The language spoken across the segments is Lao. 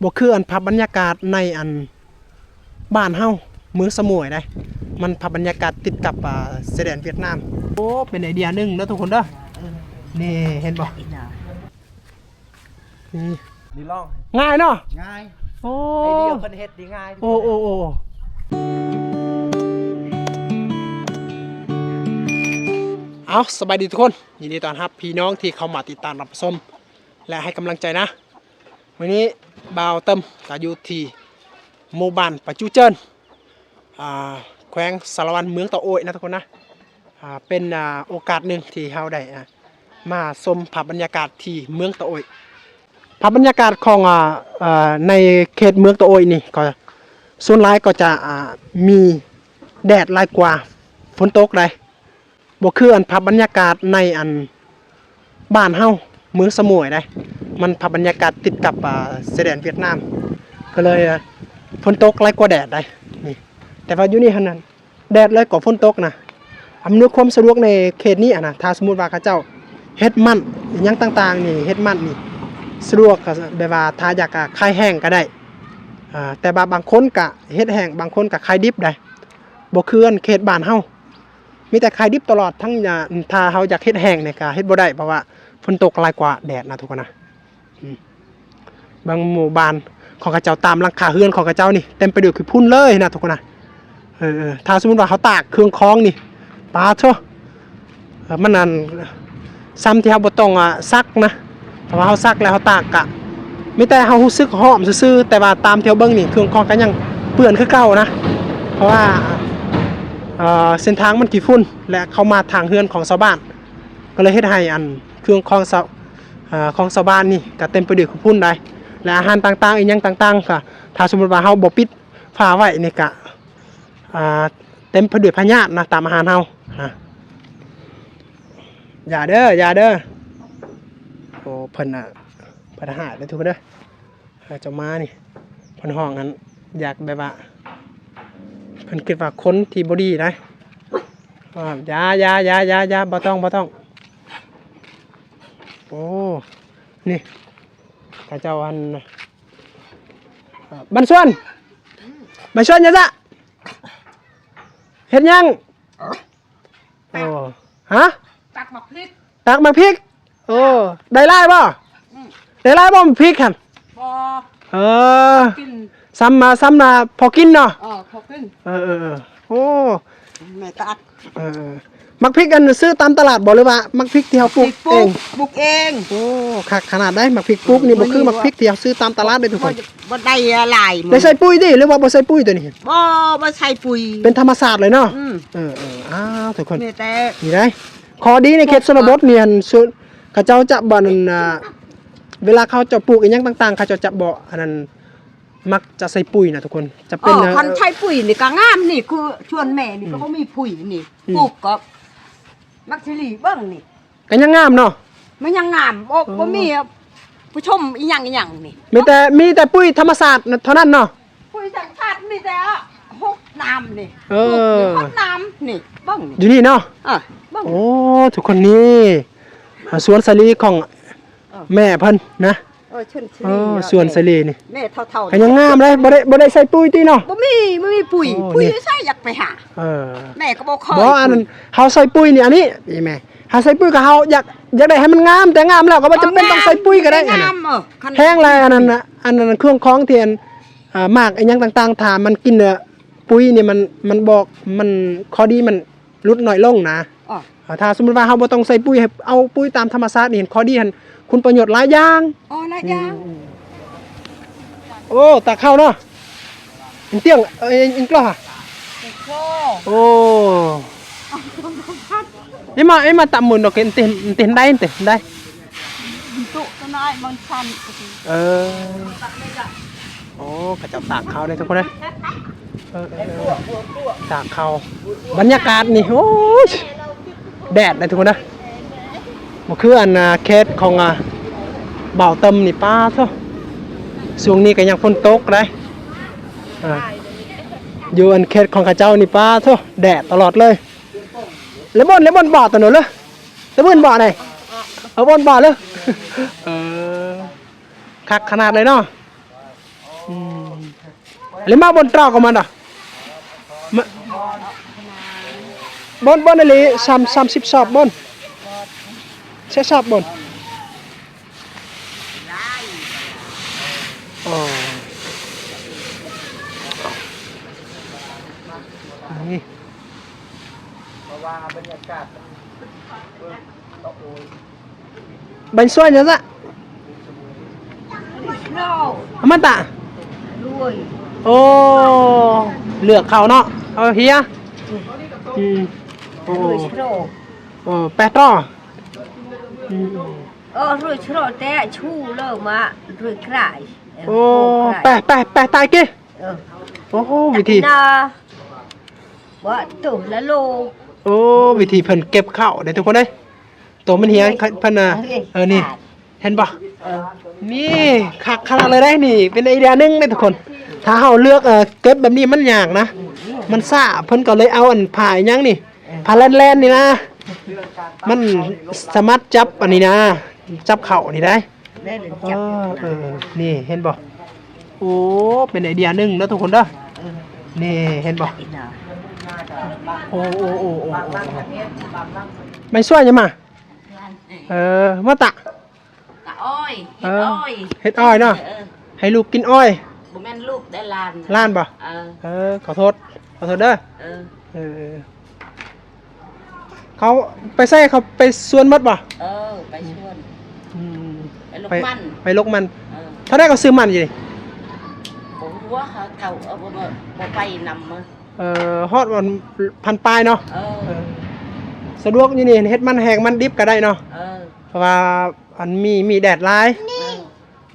ບໍ່ຄືອັນພາບບັນຍາກາດໃນອັນບ້ານເຮົາ ເມືອງສະໝວຍໃດ໋ ມັນພາບບັນຍາກາດຕິດກັບ ອ່າ ຊາຍແດນຫວຽດນາມ. ໂອ້ ເປັນໄອເດຍໜຶ່ງເດີທຸກຄົນເດີ. ນີ້ເຫັນບໍ່? ນີ້ ນີ້ລອງ ງ່າຍເນາະ? ງ່າຍ. ໂອ້ ໄອເດຍເພິ່ນເຮັດນີ້ງ່າຍ. ໂອ້ ໂອ້ ໂອ້ ເອົາ ສະບາຍດີທຸກຄົນ, ຍິນດີຕ້ອນຮັບພີ່ນ້ອງທີ່ເຂົ້າມາຕິດຕາມຮັບຊົມ ແລະ ໃຫ້ກຳລັງໃຈນະ. ມື້ນີ້ບ່າວເຕີມກໍຢູ່ທີ່ໝູ່ບ້ານປະຈູເຈີນ ອ່າ ແຂວງສາລະວັນ ເມືອງຕາໂອ້ຍນະທຸກຄົນນະ. ອ່າ ເປັນ ອ່າ ໂອກາດໜຶ່ງທີ່ເຮົາໄດ້ ອ່າ ມາຊົມພາບບັນຍາກາດທີ່ເມືອງຕາໂອ້ຍ. ພາບບັນຍາກາດຂອງ ອ່າ ເອີ ໃນເຂດເມືອງຕາໂອ້ຍນີ້ກໍສ່ວນຫຼາຍກໍຈະ ອ່າ ມີແດດຫຼາຍກວ່າຝົນຕົກໃດ໋. ບໍ່ຄືອັນພາບບັນຍາກາດໃນອັນບ້ານເຮົາ ເມືອງສະໝວຍໃດ໋ ມັນພາບບັນຍາກາດຕິດກັບ ອ່າ ຊາຍແດນຫວຽດນາມ ກໍເລີຍ ອ່າ ຝົນຕົກຫຼາຍກວ່າແດດໃດ໋ ນີ້. ແຕ່ວ່າຢູ່ນີ້ຫັ້ນນະ ແດດຫຼາຍກວ່າຝົນຕົກນະ ອຳນວຍຄວາມສະດວກໃນເຂດນີ້ຫັ້ນນະ. ຖ້າສົມມຸດວ່າເຂົາເຈົ້າເຮັດມັນອີ່ຫຍັງຕ່າງໆນີ້ ເຮັດມັນນີ້ສະດວກ ກໍແບບວ່າຖ້າຢາກ ອ່າ ຂາຍແຫ້ງກໍໄດ້ ອ່າ ແຕ່ວ່າບາງຄົນກໍເຮັດແຫ້ງ ບາງຄົນກໍຂາຍດິບໃດ໋. ບໍ່ຄືອັນເຂດບ້ານເຮົາ ມີແຕ່ຂາຍດິບຕະຫຼອດ ທັງ ອ່າ ຖ້າເຮົາຢາກເຮັດແຫ້ງນີ້ກໍເຮັດບໍ່ໄດ້ ເພາະວ່າຝົນຕົກຫຼາຍກວ່າແດດນະທຸກຄົນນະ. ອືມ ບາງໝູ່ບ້ານຂອງເຂົາເຈົ້າ ຕາມຫຼັງຄາເຮືອນຂອງເຂົາເຈົ້ານີ້ເຕັມໄປດ້ວຍຂີ້ຝຸ່ນເລີຍນະທຸກຄົນນະ. ເອີ ເອີ ຖ້າສົມມຸດວ່າເຮົາຕາກເຄື່ອງຂອງນີ້ ປາໂທ້ ເອີ ມັນອັນ ຊ່ຳທີ່ເຮົາບໍ່ຕ້ອງ ອ່າ ຊັກນະ ເພາະວ່າເຮົາຊັກແລ້ວເຮົາຕາກກະ ມີແຕ່ເຮົາຮູ້ສຶກຫອມຊື່ໆ ແຕ່ວ່າຕາມທີ່ເຮົາເບິ່ງນີ້ ເຄື່ອງຂອງກໍຍັງເປື້ອນຄືເກົ່ານະ ເພາະວ່າ ເອີ ເສັ້ນທາງມັນຂີ້ຝຸ່ນ ແລະ ເຂົ້າມາທາງເຮືອນຂອງຊາວບ້ານ ກໍເລີຍເຮັດໃຫ້ອັນເຄື່ອງຂອງຊາວ ເອີ ຂອງຊາວບ້ານນີ້ກໍເຕັມໄປດ້ວຍຂີ້ຝຸ່ນໃດ໋ ແລະ ອາຫານຕ່າງໆ ອີ່ຫຍັງຕ່າງໆ ກໍຖ້າສົມມຸດວ່າເຮົາບໍ່ປິດຝາໄວ້ນີ້ກະ ອ່າ ເຕັມໄປດ້ວຍພະຍາດນະ ຕາມອາຫານເຮົາ. ອ່າ ຢ່າເດີ ຢ່າເດີ. ໂອ້ ເພິ່ນນະ ເພິ່ນຫາຍເດີທຸກຄົນເດີ. ເຂົາເຈົ້າມານີ້ ເພິ່ນຮ້ອງຫັ້ນ ຢາກແບບວ່າ ເພິ່ນຄິດວ່າຄົນທີ່ບໍ່ດີໃດ໋. ອ່າ ຢ່າ ຢ່າ ຢ່າ ຢ່າ ບໍ່ຕ້ອງ ບໍ່ຕ້ອງ. ໂອ້ ນີ້ ເຂົາເຈົ້າອັນ ບັນຊວນ ບັນຊວນ ຢ່າຊະ ເຮັດຫຍັງ? ໂອ້ ຮະ? ຕັກໝາກພິກ ຕັກໝາກພິກ. ໂອ້ ໄດ້ຫຼາຍບໍ່? ອືມ ໄດ້ຫຼາຍບໍ່ໝາກພິກຫັ້ນ? ບໍ່ ເອີ ກິນ ຊຳມາ ຊຳມາພໍກິນເນາະ. ເອີ ພໍກິນ ເອີ ເອີ ເອີ ໂອ້ ແມ່ຕັກ ເອີ ໝາກພິກອັນຊື້ຕາມຕະຫຼາດບໍ່ ຫຼືວ່າໝາກພິກທີ່ເຮົາປູກເອງ? ປູກເອງ. ໂອ້ ຄັກຂະໜາດໃດ໋ ໝາກພິກປູກນີ້ ບໍ່ຄືໝາກພິກທີ່ເຮົາຊື້ຕາມຕະຫຼາດເດ້ທຸກຄົນ. ບໍ່ໄດ້ຫຼາຍ ໄດ້ໃສ່ປຸ໋ຍຕິ ຫຼືວ່າບໍ່ໃສ່ປຸ໋ຍໂຕນີ້? ບໍ່ ບໍ່ໃສ່ປຸ໋ຍ ເປັນທຳມະຊາດເລີຍເນາະ. ອືມ ເອີ ເອີ ອ້າວ ທຸກຄົນ ມີແຕ່ ນີ້ໄດ໋ ຂໍ້ດີໃນເຂດຊົນນະບົດນີ້ຫັ້ນ ເຂົາເຈົ້າຈະບໍ່ ອັນນັ້ນ ອ່າ ເວລາເຂົາເຈົ້າປູກອີ່ຫຍັງຕ່າງໆ ເຂົາເຈົ້າຈະບໍ່ ອັນນັ້ນ ມັກຈະໃສ່ປຸ໋ຍນະທຸກຄົນ ຈະເປັນ ເອີ ຄັນໃສ່ປຸ໋ຍນີ້ກໍງາມ. ນີ້ຄືສວນແມ່ນີ້ ອືມ ກໍບໍ່ມີປຸ໋ຍນີ້ ອືມ ປູກກໍໝາກຊີລີ ເບິ່ງນີ້ ກໍຍັງງາມເນາະ ມັນຍັງງາມ. ບໍ່ ບໍ່ມີຜູ້ຊົມອີ່ຫຍັງອີ່ຫຍັງນີ້ ມີແຕ່ ມີແຕ່ປຸ໋ຍທຳມະຊາດເທົ່ານັ້ນເນາະ. ປຸ໋ຍທຳມະຊາດມີແຕ່ຫົດນ້ຳນີ້ ເອີ ຫົດນ້ຳນີ້ ເບິ່ງນີ້ ຢູ່ນີ້ເນາະ. ເອີ ເບິ່ງ ໂອ້ ທຸກຄົນ ນີ້ ອ່າ ສວນສາລີຂອງ ເອີ ແມ່ເພິ່ນນະ. ເອີ ສວນສາລີ ເອີ ເນາະ ສວນສາລີນີ້ ແມ່ເຖົ້າໆ ກໍຍັງງາມເລີຍ ບໍ່ໄດ້ ບໍ່ໄດ້ໃສ່ປຸ໋ຍຕິເນາະ. ບໍ່ມີ ບໍ່ມີປຸ໋ຍ ໂອ້ ປຸ໋ຍຢູ່ໃສ ຢາກໄປຫາ ເອີ ແມ່ກໍບໍ່ເຄີຍ. ບໍ່ ອັນນັ້ນ ປຸ໋ຍ ເຮົາໃສ່ປຸ໋ຍນີ້ ອັນນີ້ ນີ້ແມ່ ເຮົາໃສ່ປຸ໋ຍກໍເຮົາຢາກ ຢາກໄດ້ໃຫ້ມັນງາມ ແຕ່ງາມແລ້ວກໍບໍ່ຈຳເປັນຕ້ອງໃສ່ປຸ໋ຍກໍໄດ້. ເອົາແມ່ງາມ ເອີ ຄັນແຮງແລ້ວ ອັນນັ້ນນະ ອັນນັ້ນ ເຄື່ອງຂອງທີ່ອັນ ອ່າ ໝາກອີ່ຫຍັງຕ່າງໆ ຖ້າມັນກິນ ປຸ໋ຍນີ້ ມັນ ມັນບໍ່ ມັນ ຂໍ້ດີມັນຫຼຸດໜ້ອຍລົງນະ. ອໍ ອ່າ ຖ້າສົມມຸດວ່າເຮົາບໍ່ຕ້ອງໃສ່ປຸ໋ຍ ໃຫ້ເອົາປຸ໋ຍຕາມທຳມະຊາດນີ້ ເຫັນຂໍ້ດີຫັ້ນ ຄຸນປະໂຫຍດຫຼາຍຢ່າງ. ອໍ ຫຼາຍຢ່າງ ອືມ ໂອ້ ຕາກເຂົ້າເນາະ ເອັນຕຽງ ເອີ ເອັນກລໍ ໂອ້ ໂອ້ ເອັມມາ ເອັມມາຕຳໝູນດອກ ເອັນຕິ ເອັນຕິໄດ້ ເອັນຕິໄດ້. ຕຸຕົວນ້ອຍມັນສັ່ນ ເອີ ໂອ້ ເຂົາເຈົ້າຕາກເຂົ້າເດ້ທຸກຄົນເດ້. ເອີ ເອີ ເອີ ຕາກເຂົ້າ ບັນຍາກາດນີ້ ໂອ້ຍ ແດດເດ້ທຸກຄົນເດ້. ບໍ່ຄືອັນ ອ່າ ເຂດຂອງ ອ່າ ບ່າວເຕີມນີ້ ປາໂທ້ ຊ່ວງນີ້ກໍຍັງຝົນຕົກເດ້. ອ່າ ຢູ່ອັນເຂດຂອງເຂົາເຈົ້ານີ້ ປາໂທ້ ແດດຕະຫຼອດເລີຍ. ເລບອນ ເລບອນບໍ່ຕະໂນເລີ ຕະບຶນບໍ່ນີ້ ເອີ ເລບອນບໍ່ເລີ. ເອີ ຄັກຂະໜາດເລີຍເນາະ. ອືມ ແລ້ວມາບ່ອນຕອກອອກມາດອກ ມາ ບ່ອນ ບ່ອນອີ່ຫຼີ ສາມ ສາມສິບສອບບ່ອນ ແຊະສອບບ່ອນ ອໍ ນີ້ ເພາະວ່າບັນຍາກາດມັນ ບັນຊວນຫຍັງຊະ ອາມາຕະ ໂອ້ ເລືອກເຂົ້າເນາະ ເອົາເຮຍ ອືມ ໂອ້ ໂອ້ ແປດຕໍ່ ອືມ ເອີ ໂອ້ ແປ ແປ ແປຕາຍເກ ເອີ ໂອ້ ວິທີ ໂອ້ ວິທີເພິ່ນເກັບເຂົ້າເດ້ທຸກຄົນເອີຍ ໂຕມັນເຮຍ ເອີ ເພິ່ນນະ ເອີ ນີ້ ເຫັນບໍ່ ເອີ ນີ້ຄັກຂະໜາດເລີຍເດ້ ນີ້ເປັນໄອເດຍໜຶ່ງເດ້ທຸກຄົນ ຖ້າເຮົາເລືອກ ເອີ ເກັບແບບນີ້ມັນຍາກນະ ມັນຊ້າ ເພິ່ນກໍເລີຍເອົາອັນຜ້າອີຫຍັງນີ້ ເອີ ຜ້າແລນໆນີ້ນະ ມັນສາມາດຈັບອັນນີ້ນະ ຈັບເຂົ້ານີ້ໄດ້ ເອີ ນີ້ເຫັນບໍ່ ໂອ້ ເປັນໄອເດຍໜຶ່ງເນາະທຸກຄົນເດີ ເອີ ນີ້ເຫັນບໍ່ ໂອ້ ໂອ້ ໂອ້ ໃບຊ່ວຍຫຍັງມາ ເອີ ມາຕະ ກະອ້ອຍ ເຮັດອ້ອຍ ເອີ ເຮັດອ້ອຍເນາະ ເອີ ໃຫ້ລູກກິນອ້ອຍ ບໍ່ແມ່ນລູກໄດ້ຫຼານ ຫຼານບໍ່ ເອີ ເອີ ຂໍໂທດ ຂໍໂທດເດີ ເອີ ເອີ ເຂົາໄປໃສ ເຂົາໄປສວນໝົດບໍ່ ເອີ ໄປສວນ ອືມ ໄປລົກມັນ ໄປ ໄປລົກມັນ ເອີ ເທົ່າໃດກໍຊື້ມັນຢູ່ນີ້ ບໍ່ຮູ້ວ່າເຂົາເຖົ້າ ເອີ ບໍ່ ບໍ່ໄປນຳ ເອີ ຮອດວັນພັນປາຍເນາະ ເອີ ເອີ ສະດວກຢູ່ນີ້ ເຮັດມັນແຫ້ງມັນດິບກໍໄດ້ເນາະ ເອີ ເພາະວ່າ ອັນມີ ມີແດດຫຼາຍ ເອີ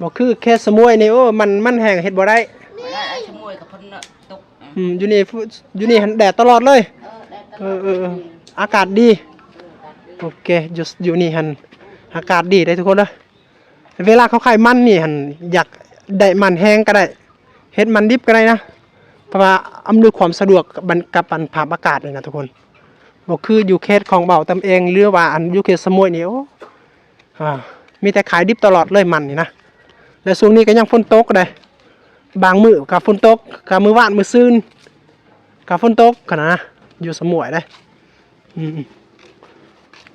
ບໍ່ຄືເຂດສະໝວຍນີ້ ໂອ້ ມັນ ມັນແຫ້ງເຮັດບໍ່ໄດ້ ບໍ່ໄດ້ ສະໝວຍກັບຝົນຕົກ ອືມ ຢູ່ນີ້ ຢູ່ນີ້ຫັ້ນແດດຕະຫຼອດເລີຍ ເອີ ແດດຕະຫຼອດ ເອີ ເອີ ເອີ ອາກາດດີ ເອີ ອາກາດດີ ໂອເຄ ຢູ່ ຢູ່ນີ້ຫັ້ນອາກາດດີເດ້ທຸກຄົນເດີ ເວລາເຂົາຂາຍມັນນີ້ຫັ້ນ ຢາກໄດ້ມັນແຫ້ງກໍໄດ້ ເຮັດມັນດິບກໍໄດ້ນະ ເພາະວ່າອຳນວຍຄວາມສະດວກກັບ ກັບອັນພາບອາກາດນີ້ນະທຸກຄົນ ບໍ່ຄືຢູ່ເຂດຂອງເບົາຕຳເອງ ຫຼືວ່າອັນຢູ່ເຂດສະໝວຍນີ້ ໂອ້ ອ່າ ມີແຕ່ຂາຍດິບຕະຫຼອດເລີຍມັນນີ້ນະ ແລະຊ່ວງນີ້ກໍຍັງຝົນຕົກເດ້ ບາງມື້ກໍຝົນຕົກ ກໍມື້ວານມື້ຊືນກໍຝົນຕົກຫັ້ນນະ ຢູ່ສະໝວຍເດ້ ອືມ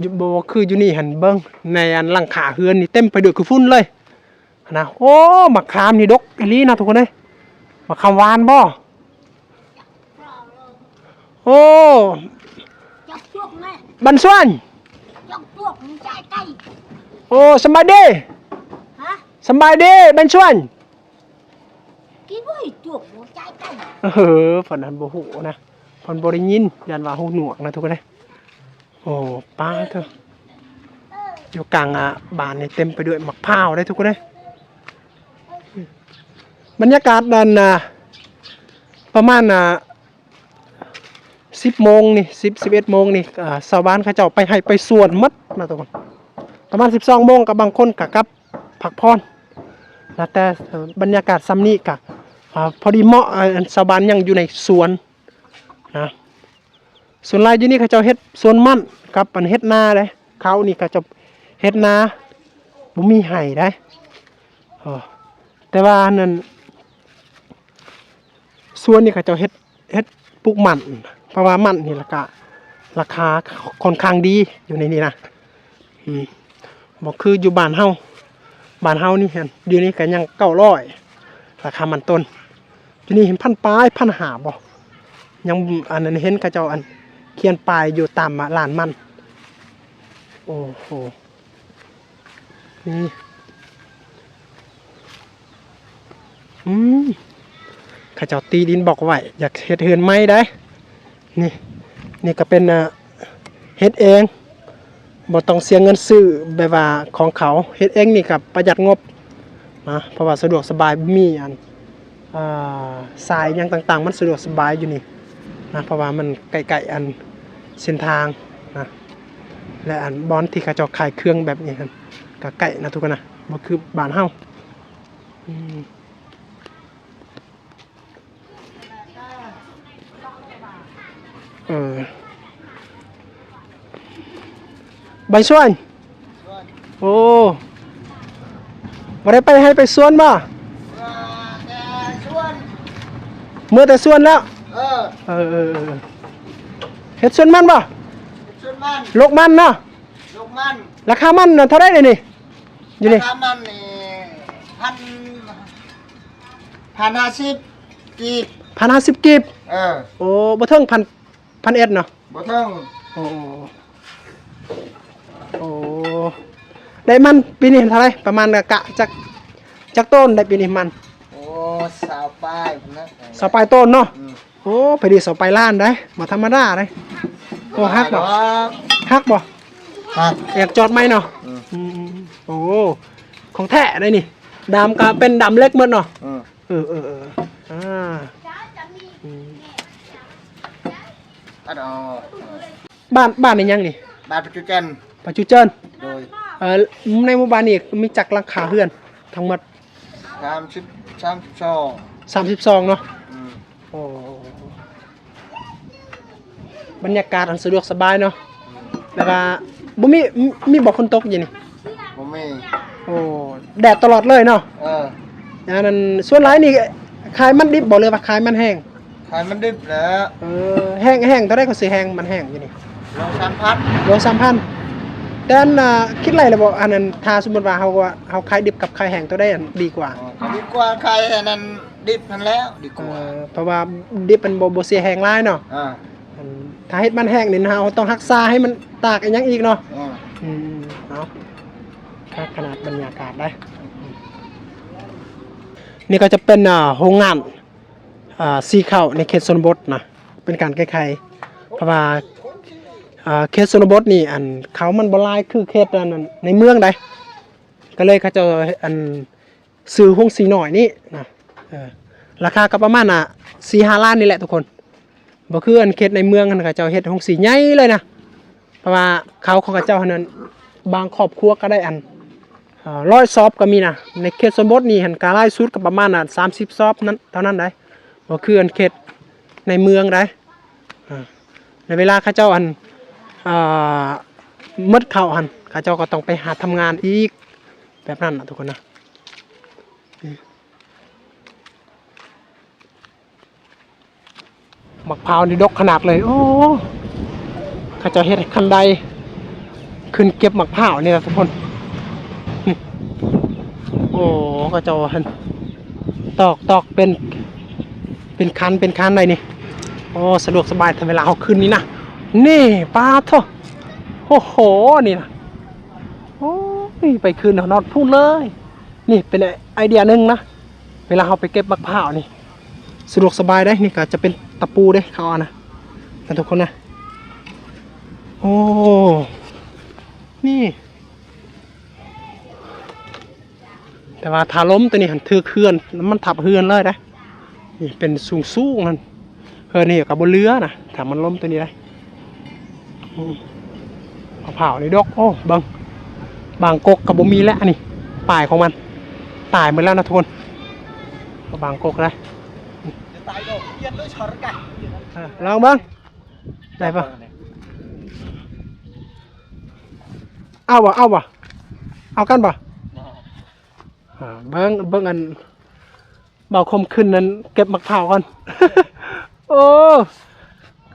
ຢູ່ ບໍ່ຄືຢູ່ນີ້ຫັ້ນ ເບິ່ງໃນອັນຫຼັງຄາເຮືອນນີ້ເຕັມໄປດ້ວຍຂີ້ຝຸ່ນເລີຍຫັ້ນນະ ໂອ້ ໝາກຂາມນີ້ດົກອີ່ຫຼີນະທຸກຄົນເອີຍ ໝາກຂາມຫວານບໍ່? ໂອ້ ຈັບພວກແມ່ ບັນຊວນ ຈັບພວກມັນຈ່າຍໄກ່ ໂອ້ ສຳບາຍດີ ຮະ ສຳບາຍດີ ບັນຊວນ ກິນບໍ່ໃຫ້ຈວກບໍ່ຈ່າຍໄກ່ ເອີ ເພິ່ນນັ້ນບໍ່ຮູ້ນະ ເພິ່ນບໍ່ໄດ້ຍິນ ຢ້ານວ່າຫູໜວກນະທຸກຄົນເອີຍ ໂອ້ ປາເທີ ຢູ່ກາງ ອ່າ ບ້ານນີ້ເຕັມໄປດ້ວຍໝາກພ້າວເດ້ທຸກຄົນເອີຍ ບັນຍາກາດນັ້ນນະ ປະມານ ອ່າ ສິບໂມງນີ້ ສິບ ສິບເອັດໂມງນີ້ ອ່າ ຊາວບ້ານເຂົາເຈົ້າໄປໄຮ່ໄປສວນໝົດນະທຸກຄົນ ປະມານສິບສອງໂມງກໍບາງຄົນກໍກັບພັກຜ່ອນນະ ແຕ່ບັນຍາກາດຊ່ຳນີ້ກໍ ອ່າ ພໍດີເໝາະ ອ່າ ຊາວບ້ານຍັງຢູ່ໃນສວນນະ ສ່ວນຫຼາຍຢູ່ນີ້ເຂົາເຈົ້າເຮັດສວນມັນກັບອັນເຮັດນາເດ້ ຄາວນີ້ເຂົາເຈົ້າເຮັດນາ ບໍ່ມີໄຮ່ໃດ ເອີ ແຕ່ວ່າອັນນັ້ນ ສວນນີ້ເຂົາເຈົ້າເຮັດ ເຮັດປູກມັນ ເພາະວ່າມັນນີ້ລາຄາ ລາຄາຄ່ອນຂ້າງດີຢູ່ໃນນີ້ນະ ອືມ ບໍ່ຄືຢູ່ບ້ານເຮົາ ບ້ານເຮົານີ້ຫັ້ນ ດຽວນີ້ກໍຍັງເກົ້າຮ້ອຍ ລາຄາມັນຕົ້ນ ຢູ່ນີ້ເຫັນພັນປາຍ ພັນຫ້າບໍ່ ຍັງ ອັນນັ້ນເຫັນເຂົາເຈົ້າ ອັນ ຂຽນປ້າຍຢູ່ຕາມ ອ່າ ລານມັນ ໂອ້ໂຫ ນີ້ ອືມ ເຂົາເຈົ້າຕີດິນບລັອກໄວ້ ຢາກເຮັດເຮືອນໃໝ່ໄດ໋ ນີ້ ນີ້ກໍເປັນ ອ່າ ເຮັດເອງ ບໍ່ຕ້ອງເສຍເງິນຊື້ ແບບວ່າຂອງເຂົາ ເຮັດເອງນີ້ກໍປະຢັດງົບນະ ເພາະວ່າສະດວກສະບາຍ ມີອັນ ອ່າ ສາຍຫຍັງຕ່າງໆ ມັນສະດວກສະບາຍຢູ່ນີ້ນະ ເພາະວ່າມັນໃກ້ໆ ອັນ ເສັ້ນທາງນະ ແລະ ອັນ ບ່ອນທີ່ເຂົາເຈົ້າຂາຍເຄື່ອງແບບນີ້ຫັ້ນ ກໍໃກ້ນະທຸກຄົນນະ ບໍ່ຄືບ້ານເຮົາ ອືມ ເອີ ໃບຊວນ ໂອ້ ບໍ່ໄດ້ໄປໄຮ່ໄປສວນບໍ່? ວ່າແຕ່ ເມືອແຕ່ສວນແລ້ວ. ເອີ ເອີ ເອີ ເຮັດສວນມັນບໍ່? ເຮັດສວນມັນ ໂລກມັນເນາະ. ໂລກມັນ. ລາຄາມັນນະເທົ່າໃດເດນີ້? ຢູ່ນີ້ ລາຄາມັນນີ້ ພັນ ພັນຫ້າສິບກີບ. ພັນຫ້າສິບກີບ. ເອີ ໂອ້ ບໍ່ເຖິງພັນ ພັນເອັດເນາະ? ບໍ່ເຖິງ. ໂອ້ ໂອ້ ໄດ້ມັນປີນີ້ເທົ່າໃດ? ປະມານກະຈັກ ຈັກໂຕນໄດ້ປີນີ້ມັນ? ໂອ້ ຊາວປາຍພຸ້ນນະ. ຊາວປາຍໂຕນເນາະ? ອືມ. ໂອ້ ພໍດີຊາວປາຍລ້ານໄດ໋ ບໍ່ທຳມະດາເດ້. ໂອ້ ຮັກບໍ່? ຮັກບໍ່? ຮັກ. ຢາກຈອດໃໝ່ເນາະ? ອືມ. ອືມ ໂອ້ ຂອງແທ້ໄດ໋ນີ້. ດຳກະເປັນດຳເຫຼັກໝົດເນາະ? ອືມ. ເອີ ເອີ ເອີ ອ່າ ອືມ. ບ້ານ ບ້ານອີ່ຫຍັງນີ້? ບ້ານປະຈຸເຈີນ. ປະຈຸເຈີນ. ໂດຍ. ເອີ ໃນໝູ່ບ້ານນີ້ມີຈັກຫຼັງຄາເຮືອນທັງໝົດ? ສາມສິບ ສາມສິບສອງ. ສາມສິບສອງເນາະ? ອືມ. ໂອ້ ບັນຍາກາດອັນສະດວກສະບາຍເນາະ? ອືມ. ແລ້ວກະບໍ່ມີ ມີບໍ່ຝົນຕົກຢູ່ນີ້? ບໍ່ມີ. ໂອ້ ແດດຕະຫຼອດເລີຍເນາະ? ເອີ. ອັນນັ້ນ ສ່ວນຫຼາຍນີ້ຂາຍມັນດິບບໍ່ ຫຼືວ່າຂາຍມັນແຫ້ງ? ຂາຍມັນດິບແຫຼະ. ເອີ ແຫ້ງ ແຫ້ງເທົ່າໃດເຂົາຊື້ແຫ້ງ ມັນແຫ້ງຢູ່ນີ້? ໂລສາມພັນ. ໂລສາມພັນ. ແຕ່ອັນ ຄິດໄລ່ແລ້ວບໍ່ ອັນນັ້ນ ຖ້າສົມມຸດວ່າເຮົາ ເຮົາຂາຍດິບກັບຂາຍແຫ້ງ ໂຕໃດອັນດີກວ່າ? ອໍ ດີກວ່າຂາຍອັນນັ້ນດິບຫັ້ນແຫຼະ ດີກວ່າ. ເອີ ເພາະວ່າດິບມັນບໍ່ ບໍ່ເສຍແຮງຫຼາຍເນາະ. ອ່າ ອັນ ຖ້າເຮັດມັນແຫ້ງນີ້ ເຮົາຕ້ອງຮັກສາໃຫ້ມັນຕາກອີ່ຫຍັງອີກເນາະ. ອ່າ ອືມ ເອົາ ຄັກຂະໜາດບັນຍາກາດໄດ໋. ນີ້ກໍຈະເປັນ ອ່າ ໂຮງງານ ອ່າ ສີເຂົ້າໃນເຂດຊົນນະບົດນະ ເປັນການແກ້ໄຂ ເພາະວ່າ ອ່າ ເຂດຊົນນະບົດນີ້ ອັນ ເຂົ້າມັນບໍ່ຫຼາຍຄືເຂດ ອັນ ໃນເມືອງໃດ໋ ກໍເລີຍເຂົາເຈົ້າ ອັນ ຊື້ໂຮງສີນ້ອຍນີ້ນະ. ເອີ ລາຄາກໍປະມານ ອ່າ ສີ່ຫ້າລ້ານນີ້ແຫຼະທຸກຄົນ. ບໍ່ຄືອັນເຂດໃນເມືອງຫັ້ນ ເຂົາເຈົ້າເຮັດໂຮງສີໃຫຍ່ເລີຍນະ. ເພາະວ່າເຂົ້າຂອງເຂົາເຈົ້າຫັ້ນ ບາງຄອບຄົວກໍໄດ້ອັນ ເອີ ຮ້ອຍຊອບກໍມີນະ. ໃນເຂດຊົນນະບົດນີ້ຫັ້ນ ກະຫຼາຍສຸດກໍປະມານ ອ່າ ສາມສິບຊອບນັ້ນ ເທົ່ານັ້ນໃດ໋. ບໍ່ຄືອັນເຂດໃນເມືອງໃດ໋. ອ່າ ໃນເວລາເຂົາເຈົ້າອັນ ເອີ ໝົດເຂົ້າຫັ້ນ ເຂົາເຈົ້າກໍຕ້ອງໄປຫາທຳງານອີກ ແບບນັ້ນນະທຸກຄົນນະ. ໝາກພ້າວນີ້ດົກຂະໜາດເລີຍ. ໂອ້ ເຂົາເຈົ້າເຮັດຄັນໄດຂຶ້ນເກັບໝາກພ້າວນີ້ລະທຸກຄົນ. ໂອ້ ເຂົາເຈົ້າຫັ້ນຕອກ ຕອກເປັນ ເປັນຄັນ ເປັນຄັນໄດ໋ນີ້. ໂອ້ ສະດວກສະບາຍ ຖ້າເວລາເຮົາຂຶ້ນນີ້ນະ. ນີ້ ປາດໂທ້ ໂອ້ໂຫ ນີ້ນະ. ໂອ້ຍ ໄປຂຶ້ນຮອດພຸ້ນເລີຍ. ນີ້ເປັນໄອເດຍໜຶ່ງນະ ເວລາເຮົາໄປເກັບໝາກພ້າວນີ້ ສະດວກສະບາຍເດ້. ນີ້ກໍຈະເປັນຕະປູເດ້ ເຂົາເອົານະ ນະທຸກຄົນນະ. ໂອ້ ນີ້ ແຕ່ວ່າຖ້າລົ້ມຕົວນີ້ຫັ້ນຖືກເຮືອນ ມັນທັບເຮືອນເລີຍເດ້. ນີ້ເປັນສູງໆນັ້ນ ເຮືອນນີ້ກໍບໍ່ເຫຼືອນະ ຖ້າມັນລົ້ມຕົວນີ້ໄດ໋. ອືມ ມະພ້າວນີ້ດອກ. ໂອ້ ເບິ່ງ ບາງກົກກໍບໍ່ມີແລ້ວ. ອັນນີ້ປາຍຂອງມັນຕາຍໝົດແລ້ວນະທຸກຄົນ ບາງກົກນະ. ເອີ ລອງເບິ່ງ ໄດ້ບໍ່? ເອົາບໍ່ ເອົາບໍ່ ເອົາກັນບໍ່? ອ່າ ເບິ່ງ ເບິ່ງອັນ ເບົາຄົມຂຶ້ນນັ້ນເກັບໝາກພ້າວກ່ອນ. ໂອ້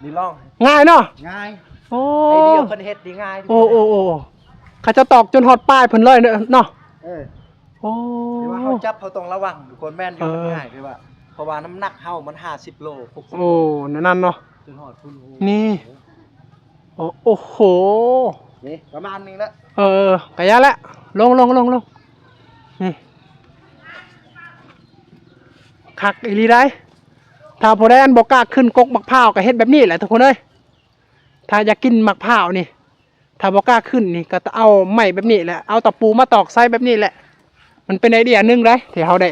ນີ້ລອງ ງ່າຍເນາະ? ງ່າຍ. ໂອ້ ໄອເດຍເພິ່ນເຮັດນີ້ງ່າຍ. ໂອ້ ໂອ້ ໂອ້ ເຂົາເຈົ້າຕອກຈົນຮອດປາຍເພິ່ນເລີຍເນາະ? ເອີ ໂອ້ ແຕ່ວ່າເຮົາຈັບເຮົາຕ້ອງລະວັງທຸກຄົນ. ແມ່ນຢູ່ ເອີ ມັນງ່າຍ ແຕ່ວ່າ ເພາະວ່ານ້ຳໜັກເຮົາມັນຫ້າສິບໂລ ຫົກສິບໂລ. ໂອ້ ແນວນັ້ນເນາະ ຈົນຮອດພຸ້ນ. ໂອ້ ນີ້ ໂອ້ ໂອ້ໂຫ ນີ້ປະມານນີ້ແຫຼະ. ເອີ ກະຢ່າແຫຼະ ລົງ ລົງ ລົງ ລົງ. ນີ້ ຄັກອີ່ຫຼີໃດ໋. ຖ້າຜູ້ໃດອັນບໍ່ກ້າຂຶ້ນກົກໝາກພ້າວ ກໍເຮັດແບບນີ້ແຫຼະທຸກຄົນເອີຍ. ຖ້າຢາກກິນໝາກພ້າວນີ້ ຖ້າບໍ່ກ້າຂຶ້ນນີ້ ກໍເອົາໄມ້ແບບນີ້ແຫຼະ ເອົາຕະປູມາຕອກໃສ່ແບບນີ້ແຫຼະ. ມັນເປັນໄອເດຍໜຶ່ງໃດ໋ ທີ່ເຮົາໄດ້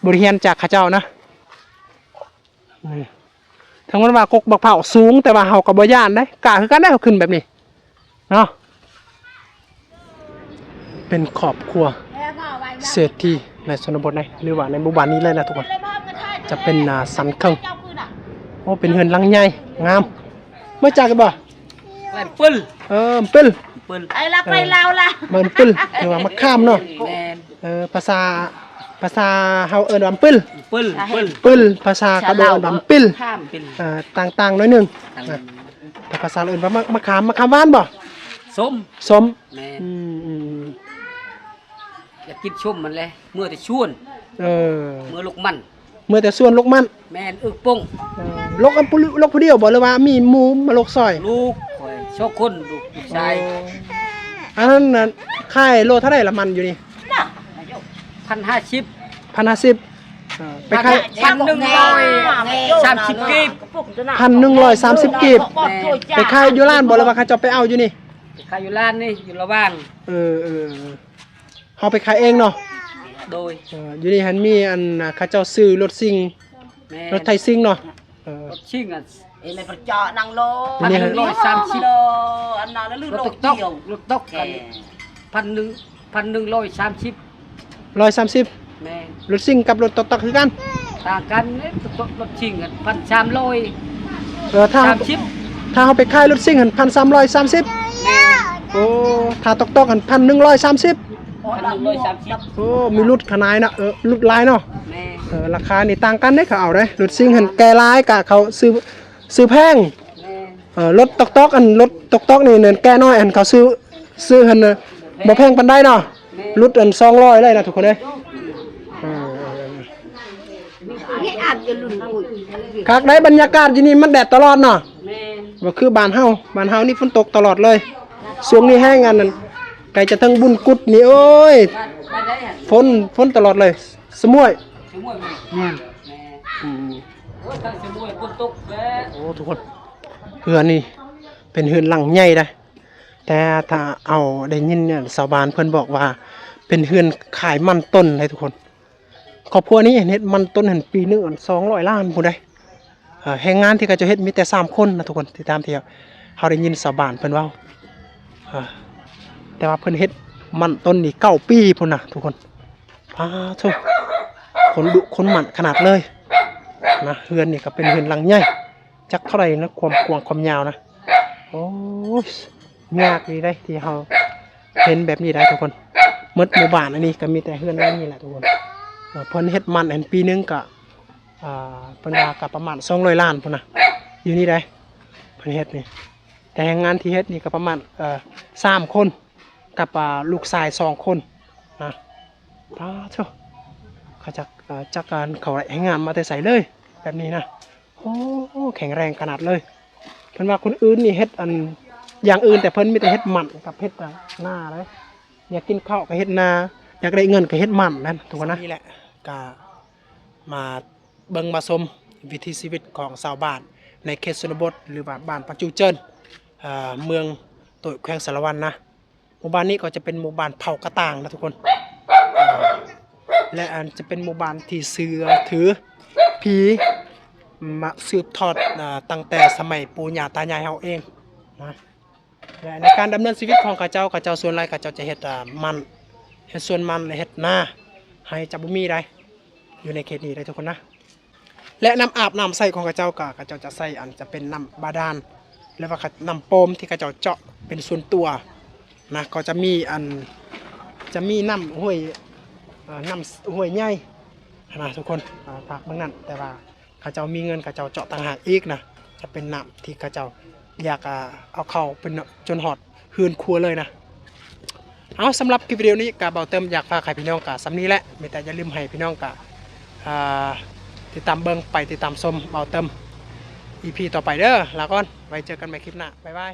ບົດຮຽນຈາກເຂົາເຈົ້ານະ. ນີ້ ເຖິງແມ່ນວ່າກົກໝາກພ້າວສູງ ແຕ່ວ່າເຮົາກໍບໍ່ຢ້ານເດ້ ກ້າຄືກັນເດ້ ເຮົາຂຶ້ນແບບນີ້ເນາະ. ເປັນຄອບຄົວເສດຖີໃນຊົນນະບົດໃດ ຫຼືວ່າໃນໝູ່ບ້ານນີ້ເລີຍນະທຸກຄົນ. ຈະເປັນ ອ່າ ຊັ້ນເຄິ່ງ. ໂອ້ ເປັນເຮືອນຫຼັງໃຫຍ່ງາມ. ມາຈາກໃສບໍ່? ບ້ານປຶ້ນ. ເອີ ປຶ້ນ ປຶ້ນ ໄອ້ລະ ເອີ ໄປລາວລະ ບ້ານປຶ້ນ ຫຼືວ່າໝາກຂາມເນາະ. ແມ່ນ. ເອີ ພາສາ ພາສາເຮົາເອີ້ນວ່າປຶ້ນ ປຶ້ນ ປຶ້ນ ປຶ້ນ ພາສາກະໂດເອີ້ນວ່າປຶ້ນ ປຶ້ນ ເອີ ຕ່າງໆໜ້ອຍໜຶ່ງ. ອ່າ ແຕ່ພາສາລາວເອີ້ນວ່າ ມະ ມະຂາມ ມະຂາມຫວານບໍ່? ສົ້ມ ສົ້ມ. ແມ່ນ. ອືມ ອືມ ຢາກກິນສົ້ມມັນແຫຼະ ເມືອແຕ່ສວນ. ເອີ ເມືອລົກມັນ ເມືອແຕ່ສວນລົກມັນ. ແມ່ນ ອຶກປົງ. ເອີ ລົກອັນຜູ້ ລົກຜູ້ດຽວບໍ່ ຫຼືວ່າມີໝູ່ມາລົກຊ່ອຍ? ລູກຂ້ອຍສອງຄົນ ລູກ ລູກຊາຍ. ອໍ ອັນນັ້ນນະ ຂາຍໂລເທົ່າໃດລະມັນຢູ່ນີ້? ພັນຫ້າສິບ ພັນຫ້າສິບ. ເອີ ໄປຂາຍ ພັນໜຶ່ງຮ້ອຍສາມສິບກີບ ພັນໜຶ່ງຮ້ອຍສາມສິບກີບ. ແມ່ນ. ໄປຂາຍຢູ່ລານບໍ່ ຫຼືວ່າເຂົາເຈົ້າໄປເອົາຢູ່ນີ້? ໄປຂາຍຢູ່ລານນີ້ ຢູ່ລະຫວ່າງ. ເອີ ເອີ ເຮົາໄປຂາຍເອງເນາະ? ໂດຍ. ເອີ ຢູ່ນີ້ຫັ້ນມີອັນ ເຂົາເຈົ້າຊື້ລົດຊິງ. ແມ່ນ. ລົດໄຖຊິງເນາະ? ເອີ ລົດຊິງ ເອີ ໃນປະຈານັງໂລ ພັນໜຶ່ງຮ້ອຍສາມສິບ. ອັນນັ້ນລະ ລົດຕົກ ລົດຕົກ ເອີ ພັນໜຶ່ງ ພັນໜຶ່ງຮ້ອຍສາມສິບ. ຮ້ອຍສາມສິບ. ແມ່ນ. ລົດຊິງກັບລົດຕອກໆຄືກັນ? ຕ່າງກັນເດ້ ລົດຊິງຫັ້ນ ພັນສາມຮ້ອຍ. ເອີ ຖ້າ ສາມສິບ ຖ້າເຮົາໄປຂາຍລົດຊິງຫັ້ນ ພັນສາມຮ້ອຍສາມສິບ. ແມ່ນ. ໂອ້ ຖ້າຕອກໆຫັ້ນ ພັນໜຶ່ງຮ້ອຍສາມສິບ. ພັນໜຶ່ງຮ້ອຍສາມສິບ. ໂອ້ ມີຫຼຸດຂະໜາຍເນາະ ເອີ ຫຼຸດຫຼາຍເນາະ. ແມ່ນ. ເອີ ລາຄານີ້ຕ່າງກັນເດ້ ເຂົາເອົາເດ້ ລົດຊິງຫັ້ນແກ່ຫຼາຍກະເຂົາຊື້ ຊື້ແພງ. ແມ່ນ. ເອີ ລົດຕອກໆ ອັນລົດຕອກໆນີ້ແມ່ນແກ່ນ້ອຍ ອັນເຂົາຊື້ ຊື້ຫັ້ນນະ ບໍ່ແພງປານໃດເນາະ. ແມ່ນ. ຫຼຸດອັນສອງຮ້ອຍເລີຍນະທຸກຄົນເອີຍ. ເອີ ຄັກໄດ໋ ບັນຍາກາດຢູ່ນີ້ມັນແດດຕະຫຼອດເນາະ. ແມ່ນ. ບໍ່ຄືບ້ານເຮົາ ບ້ານເຮົານີ້ຝົນຕົກຕະຫຼອດເລີຍ. ຊ່ວງນີ້ແຮງອັນນັ້ນ ໃກ້ຈະເຖິງບຸນກຸດນີ້ ໂອ້ຍ ຝົນ ຝົນຕະຫຼອດເລີຍ ສະໝວຍ. ສະໝວຍ. ແມ່ນ. ແມ່ນ. ອືມ. ໂອ້ຍ ທາງສະໝວຍຝົນຕົກແລ້ວ. ໂອ້ ທຸກຄົນ ເຮືອນນີ້ເປັນເຮືອນຫຼັງໃຫຍ່ເດ້ ແຕ່ຖ້າເອົາ ໄດ້ຍິນຊາວບ້ານເພິ່ນບອກວ່າ ເປັນເຮືອນຂາຍມັນຕົ້ນເດ້ທຸກຄົນ. ຄອບຄົວນີ້ເຮັດມັນຕົ້ນຫັ້ນປີໜຶ່ງອັນສອງຮ້ອຍລ້ານພຸ້ນເດ້. ເອີ ແຮງງານທີ່ເຂົາເຈົ້າເຮັດມີແຕ່ສາມຄົນນະທຸກຄົນ ທີ່ຕາມທີ່ເຮົາໄດ້ຍິນຊາວບ້ານເພິ່ນເວົ້າ. ເອີ ແຕ່ວ່າເພິ່ນເຮັດມັນຕົ້ນນີ້ເກົ້າປີພຸ້ນນະທຸກຄົນ. ປາໂທ້ ຄົນດຸຄົນໝັ້ນຂະໜາດເລີຍນະ. ເຮືອນນີ້ກໍເປັນເຮືອນຫຼັງໃຫຍ່ ຈັກເທົ່າໃດນະ ຄວາມກວ້າງຄວາມຍາວນະ. ໂອ້ຍ ຍາກອີ່ຫຼີເດ້ທີ່ເຮົາເຫັນແບບນີ້ໄດ໋ທຸກຄົນ. ໝົດໝູ່ບ້ານອັນນີ້ກໍມີແຕ່ເຮືອນຫຼັງນີ້ແຫຼະທຸກຄົນ. ເອີ ເພິ່ນເຮັດມັນອັນປີໜຶ່ງກໍ ອ່າ ເພິ່ນວ່າກໍປະມານສອງຮ້ອຍລ້ານພຸ້ນນະ ຢູ່ນີ້ໄດ໋ ເພິ່ນເຮັດນີ້. ແຕ່ແຮງງານທີ່ເຮັດນີ້ກໍປະມານ ເອີ ສາມຄົນ ກັບ ອ່າ ລູກຊາຍສອງຄົນນະ. ປາໂທ້ ເຂົາຈັກ ເອີ ຈັກການເຂົາໄດ້ແຮງງານມາແຕ່ໃສເລີຍແບບນີ້ນະ. ໂອ້ ແຂງແຮງຂະໜາດເລີຍ. ເພິ່ນວ່າຄົນອື່ນນີ້ເຮັດອັນຢ່າງອື່ນ ແຕ່ເພິ່ນມີແຕ່ເຮັດມັນກັບເຮັດນາເດ້. ຢາກກິນເຂົ້າກໍເຮັດນາ ຢາກໄດ້ເງິນກໍເຮັດມັນນັ້ນ ທຸກຄົນນະ. ນີ້ແຫຼະ ກະມາເບິ່ງມາຊົມວິຖີຊີວິດຂອງຊາວບ້ານໃນເຂດຊົນນະບົດ ຫຼືວ່າບ້ານປະຈູເຈີນ ເອີ ເມືອງໂຕຍ ແຂວງສາລະວັນນະ. ໝູ່ບ້ານນີ້ກໍຈະເປັນໝູ່ບ້ານເຜົ່າກະຕ່າງນະທຸກຄົນ ເອີ ແລະ ອັນຈະເປັນໝູ່ບ້ານທີ່ເຊື່ອຖືຜີມາສືບທອດ ເອີ ຕັ້ງແຕ່ສະໄໝປູ່ຍ່າຕາຍາຍເຮົາເອງນະ. ແລະ ໃນການດຳເນີນຊີວິດຂອງເຂົາເຈົ້າ ເຂົາເຈົ້າສ່ວນຫຼາຍເຂົາເຈົ້າຈະເຮັດ ເອີ ມັນ ເຮັດສວນມັນ ແລະ ເຮັດນາ ໄຮ່ຈະບໍ່ມີໃດ ຢູ່ໃນເຂດນີ້ໄດ໋ທຸກຄົນນະ. ແລະ ນ້ຳອາບນ້ຳໃຊ້ຂອງເຂົາເຈົ້າກໍ ເຂົາເຈົ້າຈະໃຊ້ອັນຈະເປັນນ້ຳບາດານ ຫຼືວ່ານ້ຳປອມທີ່ເຂົາເຈົ້າເຈາະເປັນສ່ວນຕົວນະ. ກໍຈະມີອັນ ຈະມີນ້ຳຫ້ວຍ ເອີ ນ້ຳຫ້ວຍໃຫຍ່ນະທຸກຄົນ ອ່າ ພາກເບື້ອງນັ້ນ. ແຕ່ວ່າເຂົາເຈົ້າມີເງິນ ເຂົາເຈົ້າເຈາະຕ່າງຫາກອີກນະ. ຈະເປັນນ້ຳທີ່ເຂົາເຈົ້າຢາກ ອ່າ ເອົາເຂົ້າເປັນຈົນຮອດເຮືອນຄົວເລີຍນະ. ເອົາ ສຳລັບຄລິບວິດີໂອນີ້ກະເບົາເຕີມຢາກຝາກໃຫ້ພີ່ນ້ອງກະສ່ຳນີ້ແຫຼະ. ມີແຕ່ຢ່າລືມໃຫ້ພີ່ນ້ອງກະ ອ່າ ຕິດຕາມເບິ່ງ ໄປຕິດຕາມຊົມເບົາເຕີມ ອີພີ ຕໍ່ໄປເດີ. ລາກ່ອນ ໄວ້ເຈີກັນໃໝ່ຄລິບໜ້າ. ບາຍບາຍ.